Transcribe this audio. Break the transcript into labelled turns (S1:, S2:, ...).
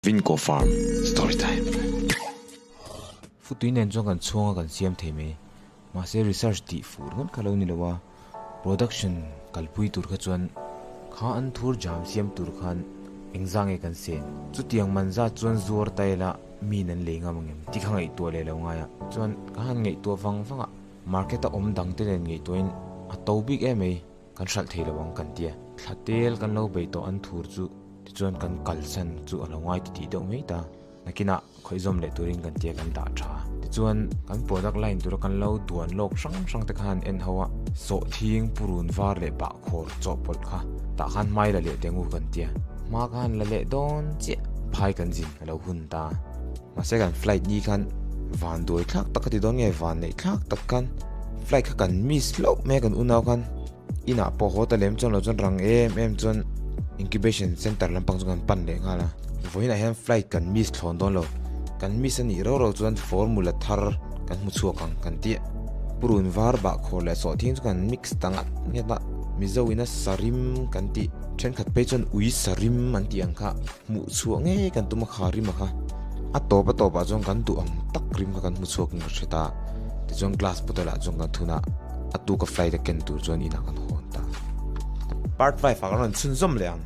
S1: Vinco Farm Story Time.
S2: Futui nen chuan kan chhuang a kan siam thei mai. Mahse research tih fuh ringawt kha lo ni lo a, production kalpui tur kha chuan kha an thur jam siam tur khan engzah nge kan sen? Chutiang man zat chuan zuar ta ila min an lei ngam angem tih kha ngaihtuah leh lo ngai a. Chuan ka han ngaihtuah vang vang a, market a awm dang te nen ngaihtuahin a to bik em mai. Kan hralh thei lo ang kan tia. Thla tel kan lo bei tawh an thur chu tichuan kan kalsan chu a lo ngai ti tih deuh mai ta. Nakinah khawihzawm leh turin kan tia kan dah tha. Tichuan kan product line tura kan lo duan lawk hrang hrang te khan en ho a, sawhthing purun var leh bahkhawr chawhpawlh kha tah khan hmai la leh teng u kan tia. Hma khan la leh dawn chiah phai kan zin a lo hun ta. Mahse kan flight ni khan van duai thlak tak ka ti dawn nge van neih thlak tak khan flight kha kan miss hlauh mai a kan unau khan inah pawh haw ta lem chuan lo chuan rang em em chuan incubation center lampang chu kan pan leh nghal a vawiinah hian flight kan miss thlawn dawn lo kan miss a nih rau rau chuan formula thar kan hmu chhuak ang kan tih purun var bah khawr leh sawhthing chu kan mix ta ngat ngat a mizo ina sarim kan tih thenkhat phei chuan ui sarim an tih ang kha. Hmuh chhuah ngei kan tum a kha rim a kha. A tawp a tawp ah chuan kan duh ang tak rim kha kan hmu chhuak in ka hre ta. Tichuan glass bottle ah chuan kan thun a, a tuka flight a ken tur chuan inah kan hawn ta. Part 5 ah kan rawn chhunzawm leh ang.